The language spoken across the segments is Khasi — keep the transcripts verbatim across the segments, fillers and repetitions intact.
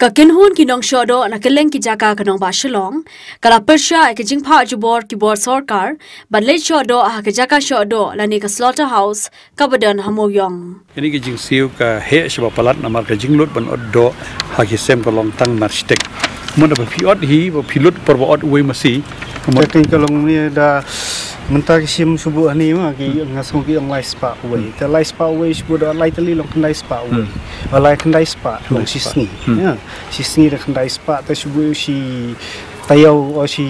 Ka kynhun ki nongshohdoh na kylleng ki jaka ka nongbah Shillong ka la pyrshah ïa ka jingphah jubor ki bor sorkar ban leit shohdoh ha ka jaka shohdoh lane ka slaughterhouse kaba don ha Mawïong. Kane ka jingsiew ka heh shibun palat namar ka jinglut ban ot doh ha ki sem ka long tang mar shiteng. Mo da ba phi ot hi, ba phi lut por ba ot uwei masi. Mo da kane ka long ne da mynta ki sim shuh hangne ma ki nga sngew ki ong lai spah uwei. Te lai spah uwei shuh da lai tylli long khyndai spah uwei. Hmm. Ba lai khyndai spah long shi sngi. Hmm. Ya. Shi sngi da khyndai spah te shuh shi taïew o shi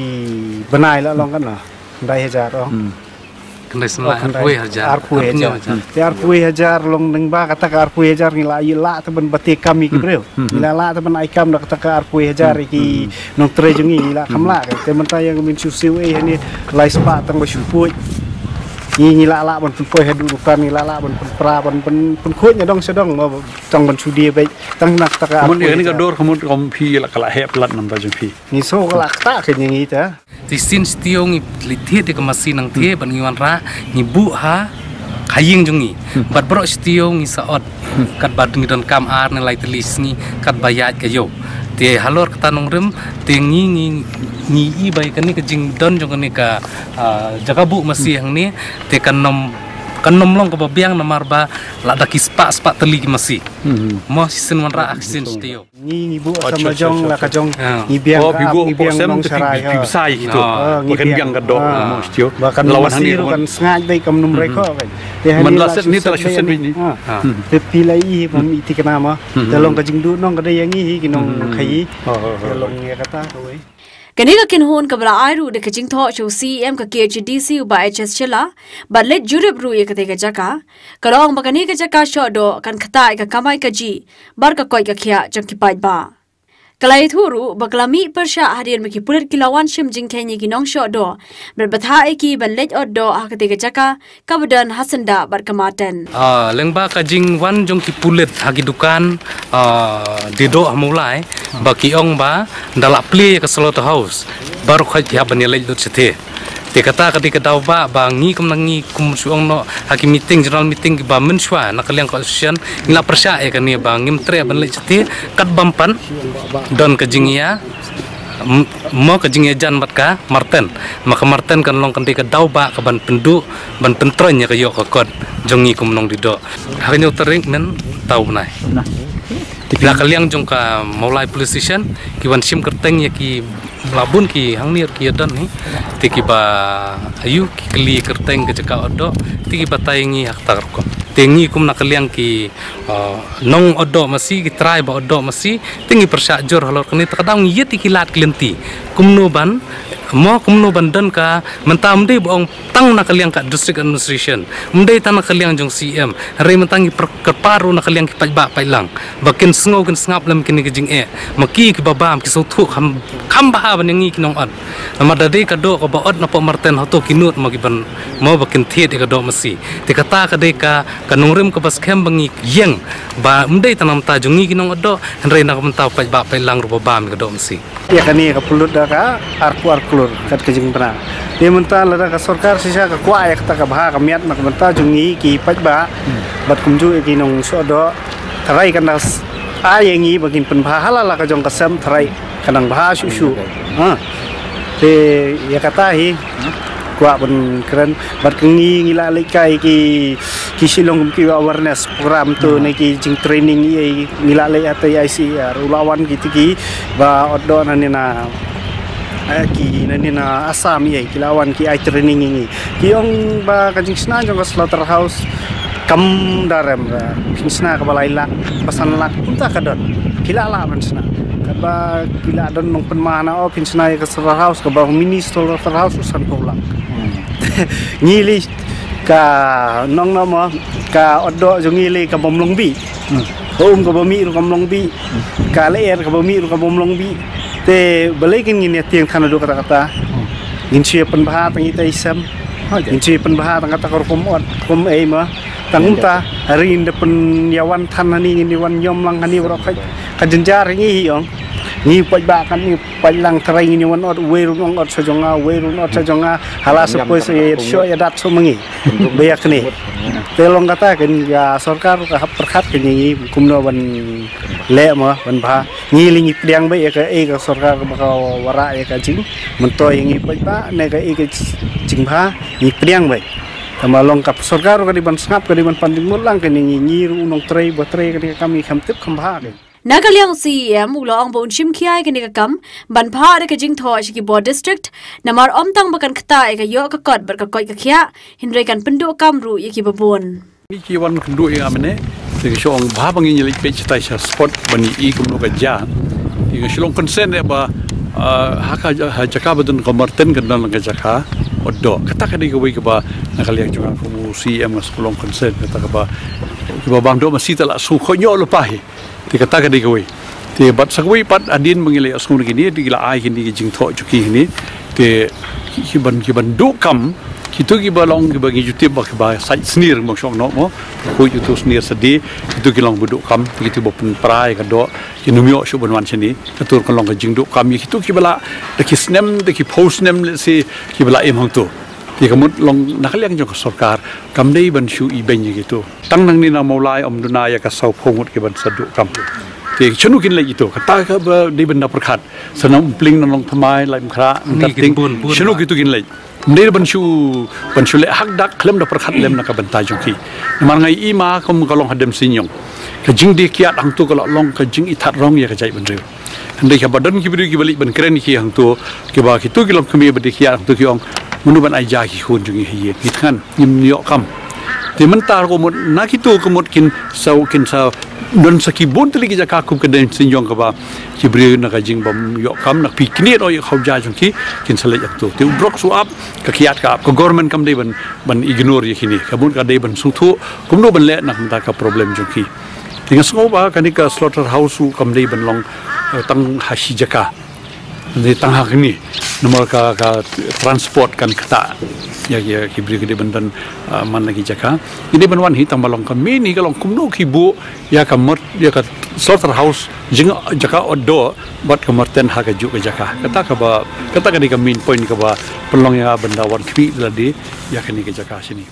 bnai la long kan na. Khyndai hajar ong. Hmm. Khyndai sngi lai arphew hajar. Arphew hajar. Te arphew hajar long nang ba kata ka arphew hajar ngi la ïa lah te ban bate kam ïa ki briew. Hmm. Ngi la lah te ban ai kam da kata ka arphew hajar ïa ki nongtrei jong ngi ngi la kham lah. Te mynta ïa ka min shu siew ei hangne lai spah tang ba shu puit. Ngi ngi la lah ban pynpoi haduh dukan ngi la lah ban pynpra ban pyn pynkhuid na dong sha dong ma tang ban shu die beit tang na kata ka arphew hajar. Ka ding ka dor ka mut ka ong phi la ka la heh palat namar jong phi. Ngi sngew ka la ktah ka ngi ta. Te sien shtiew ngi leit thied ïa ka masi nangta ban ngi wanrah ngi buh ha ka ïing jong ngi. Hmm. Bad baroh shtiew ngi sa ot. Hmm. Katba ngi donkam ar ne lai tylli sngi katba ïaid ka ïew. Te halor kata nongrim te ngi ngi ngi i ba ïa kane ka jingdon jong kane ka, ah, jaka buh masi hangne te kan ym kan ym long kaba biang namar ba lada ki spah spah tylli ki masi. Hmm. Mo shisien wanrah ha ka sien shtiew. Ngi ngi buh sa ma jong la ka jong ngi biang ka ngi biang nong sharai ha. Phi bsa ïa kito. Ba kan biang ka doh mo shtiew. Ba kan masi ruh kan sngaid dei kam num rei ko. Te hangne la shu set beit ni. Te phi la i bam i thikna ma. Te long ka jingduh nong ka dei ïa ngi hi ki nongkhaïi. Te long ïa kata kawei. Kane ka kynhun kaba la ai ruh da ka jingthoh sha u C E M ka K H A D C u Bah H S Shylla bad leit jurip ruh ïa katei ka jaka. Ka la ong ba kane ka jaka shohdoh kan ktah ïa ka kamai kajih bad ka koit ka khiah jong ki paidbah. Ka la ïathuh ruh ba ka la mih pyrshah hadien ba ki pulit ki la wan shim jingkheiñ ïa ki nongshohdoh bad bthah ïa ki ban leit ot doh ha katei ka jaka kaba don ha syndah bad ka marten. Ah, lyngba ka jingwan jong ki pulit ha ki dukan, ah, die doh ha Mawlai ba ki ong ba da la plie ïa ka slaughterhouse baroh khoit ki hap ban ïaleit lut shathie. Te kata ka dei ka daw ba ba ngi kum na ngi kum shu ong noh ha ki meeting, general meeting kiba mynshuwa na ka liang ka association ngi la pyrshah ïa kane ba ngim treh ban leit shathie kat bym pat don ka jingïa m-, mo ka jingïajan bad ka marten. Ma ka marten kan long kan dei ka daw ba ka ban pynduh ban pyntroiñ ïa ka ïoh ka kot jong ngi kum nongdie doh. Ha ka hynñiew tarik mynta u bnai. Na ka liang jong ka Mawlai Police Station ki wan shim kyrteng ïa ki la bun ki hangne ki ïa don hi. Te kiba ïoh ki kylli kyrteng ka jaka ot doh te ki batai ngi ha kata ka rukom. Te ngi kum na ka liang ki, uh, nong ot doh masi ki trai ba ot doh masi te ngi pyrshah jur halor kane te ka daw ngi ïa te ki lad ki lynti. Kumno ban mo kumno ban don ka mynta ym dei ba ong tang na ka liang ka district administration. Ym dei tang na ka liang jong C M. Hynrei mynta ngi pyrkhat ruh na ka liang ki paidbah paidlang. Ba kin sngew kin sngap lem kine ki jingeh. Ma ki kiba bam ki sngewthuh kham, kham bha ban ïa ngi ki nong ot. Namar da dei ka doh kaba ot na pok marten hato ki nud ma ki ban mo ba kin thied ïa ka doh masi. Te kata ka dei ka, ka nongrim kaba skhem ba ngi ïeng. Ba ym dei tang na bynta jong ngi ki nong ot doh. Hynrei na ka bynta paidbah paidlang ruh ba bam ïa ka doh masi. Ïa kane ka pynlut da ka arphew ar klur kat ka jingbna. Te mynta lada ka sorkar shisha ka kwah ïa kata ka bha ka miat na ka bynta jong ngi ki paidbah. Hmm. Bad kumjuh ïa ki nongshohdoh. Tharai kan da s-, ai ïa ngi ba kin pynbha ha la la ka jong ka sem tharai kan dang bha shuh shuh. Ha. Te ïa kata hi kwah ban kren bad ka ngi ngi la leit kai ki, ki Shillong kum ki awareness program tu ne ki jing training ïa ngi la leit ha te I C A R u la wan ki tiki ba ot doh na ne na, eh, ki na ne na Assam ïa ki la wan ki ai training ïa ngi. Ki ong ba ka jingshna jong ka slaughterhouse kam da rem ra. Phin shna kaba lai lak, ba san lak, kumta ka don. Phi la lah ban shna. Katba phi la don nongpynmana o phin shna ïa ka slaughterhouse kaba mini slaughterhouse u san phew lak. Hmm. Ngi lei ka nong na ma ka ot doh jong ngi lei ka bym long bih. Hmm. Ka um ka bym mih ruh kam long bih. Hmm. Ka lyer ka bym mih ruh ka bym long bih. Te balei kin ngin ïa tieng than haduh katta katta. Hmm. Ngin shu ïa pynbha tang ita i sem. Ngin shu ïa pynbha tang kata ka rukom ot, rukom ei ma. Tang kumta, hynrei ngin da pynïawan than hangne ngin ïawan ñiom lang hangne baroh ka, ka jynjar ngi hi ong. Ngi paidbah kan ngi paidlang tharai ngin ïawan ot, uwei ruh un ong ot sha jong nga, uwei ruh un ot sha jong nga, hala sa poi sa ïa shoh ïa dat sha ma ngi. Ba ïa kane. Te long kata kan ka sorkar ka hap pyrkhat kan ngi kumno ban leh ma ban bha. Ngi lei ngi pdiang beit ïa kaei ka sorkar kaba ka wanrah ïa ka jingmyntoi ïa ngi paidbah ne kaei ka jingbha, ngi pdiang beit. Tangba long ka sorkar ka dei ban sngap, ka dei ban pan jingmut lang. Kane ngi, ngi ruh u nongtrei ba trei kane ka kam ngi kham tip kham bha ka. Na ka liang u C E M u la ong ba un shim khia ïa kane ka kam ban phah da ka jingthoh sha ki bor district, namar ym tang ba kan ktah ïa ka ïoh ka kot bad ka koit ka khiah, hynrei kan pynduh kam ruh ïa kiba bun. Ngi ki wan kynduh ïa nga mynne, te ki shong bha ba ngin ïa leit peit shatai sha spot ban ïohi kumno ka jia. Te nga shu long concern ïa ba, ah, ha ka ja-, ha jaka ba don ka Marten ka don ka jaka Odo. Kata ka dei kawei kaba na ka liang jong nga kum u C E M nga shu long concern kata kaba, kaba bang doh masi ta la shu khoh ñiuh lypa hi. Te kata ka dei kawei. Te bad sa kawei pat hadien ba ngi la ïohsngew na kine, te ki la ai kine ki jingthoh jong ki kine. Te ki, ki ban, ki ban duh kam, kito kiba long kiba ngi ju tip ba kiba sait snier mo shong noh mo. Khuid kito snier sadi, kito ki long ba duh kam, kito ba pynpra ïa ka doh, kin ym ïoh shuh ban wan shane. Kato ka long ka jingduh kam ïa kito kiba la, da ki snem, da ki phew snem lehse kiba la im hangto. Te ka mut long na ka liang jong ka sorkar, kam dei ban shu ibeiñ ïa kito. Tang nangne na Mawlai ym duna ïa ka saw phew ngut ki ban sa duh kam. Te shano kin leit ito, kata kaba dei ban da pyrkhat. Sa na Umpling, na Nongthymmai, Laitumkhrah, Ngi Nongtating, kin bun, bun shano ba. Kito kin leit. Ym dei ban shu, ban shu leh hakdak khlem da pyrkhat lem na ka bynta jong ki. Namar nga ïohi ma kum ka long ha Demseiñiong. Ka jingdie kiad hangto ka la long ka jingithat rong ïa ka jaitbynriew. Hynrei haba don ki briew kiba leit ban kren ïa ki hangto, kiba kito ki longkmie ba die kiad hangto ki ong, mano ban ai ja ki khun jong ngi ha ïing, ngi thngan, ngim ïoh kam. Te mynta ka mut na kito ka mut kin sa, kin sa don sa ki bun tylli ki jaka kum ka Demseiñiong kaba ki briew na ka jingbym ïoh kam, na ka phi knieh noh ïa ka khawja jong ki, kin sa leit hangto. Te u drok shu ap, ka kiad ka ap, ka government kam dei ban, ban ignore ïa kine. Ka mut ka dei ban sngewthuh kumno ban leh na ka bynta ka problem jong ki. Te nga sngew ba kane ka slaughterhouse ruh kam dei ban long, eh, tang ha shi jaka. Dei tang ha kane. Namar ka, ka transport kan ktah. Ïa, ïa ki briew ki dei ban don, eh, man la ki jaka. Ki dei ban wan hi tang ba long ka main hi ka long kumno ki buh ïa ka Mar-, ïa ka slaughterhouse jing jaka Odo bad ka Marten ha kajuh ka jaka. Kata kaba, kata ka dei ka main point kaba pynlong ïa nga ban da wan khmih lade ïa kane ka jaka shane.